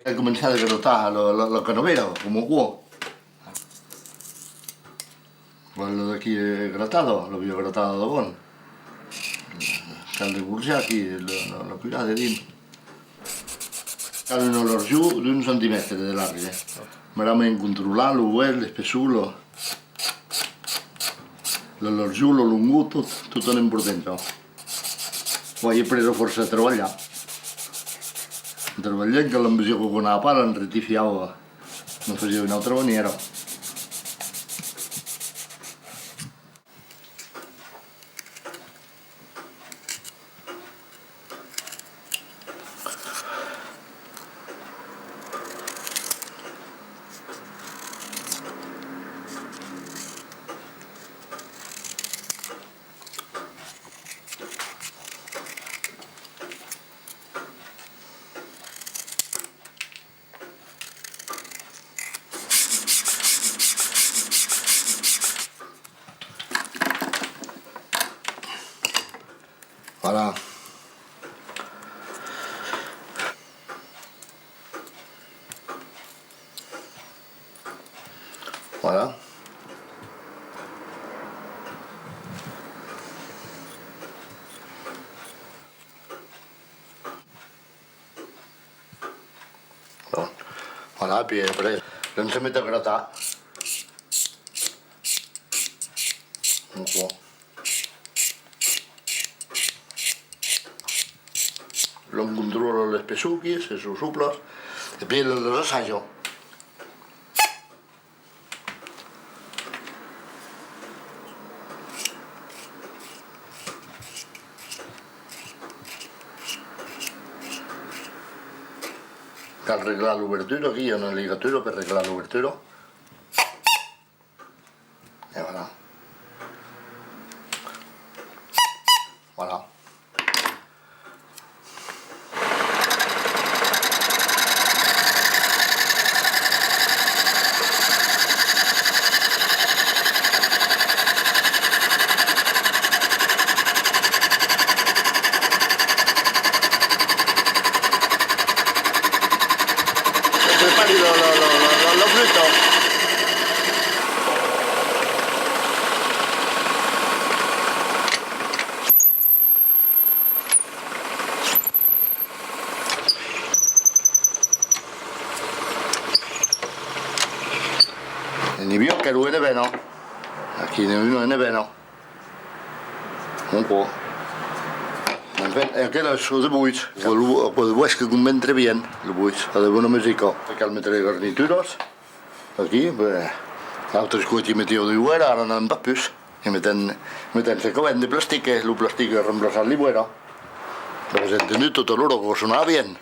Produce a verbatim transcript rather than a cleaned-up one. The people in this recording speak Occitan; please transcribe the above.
Cal començar de gratar la, la, la canavèra, coma aquò. Voilà, d'aquí, eh, gratada, la via gratada davant. Cal desborjar aquí la, la, la culada dins. Cal una larjor d'un centimètre de large, eh. Merament controlar lo uèlh, l'espessor, la, la larjor, la longor, tot, tot en important, çò. Uèi, es prèst fòrça a trabalhar. Trabalhant, que l'enveja que conava pas, l'enretifiava, ne fasiá una autra manièra. Voilà. Voilà. Bon. Voilà, puis après, l'òm se met a gratar. Un còp. L'òm contròla l'espessor aquí, se son soplas, e puèi las assaja. Cal reglar l'obertura, aquí i a una ligatura per reglar l'obertura. E voilà. Voilà. Prepari la, la, la, la, la, la fruta. E n'i aviá qu'èra en ebèna. Aquí n'i a una en ebèna. Un còp. Enfin, e aquela es de bois. Aquò, aquò de bois que conven très bien, lo bois. A de bona musica. Cal metre garnituras. Aquí, ben, l'autre còp i metián de boèra, ara n'an pas pus. I meten, meten se que ven de plastic, eh, lo plastic a remplaçat li boèra. Avètz entendut tot alora que sonava bien.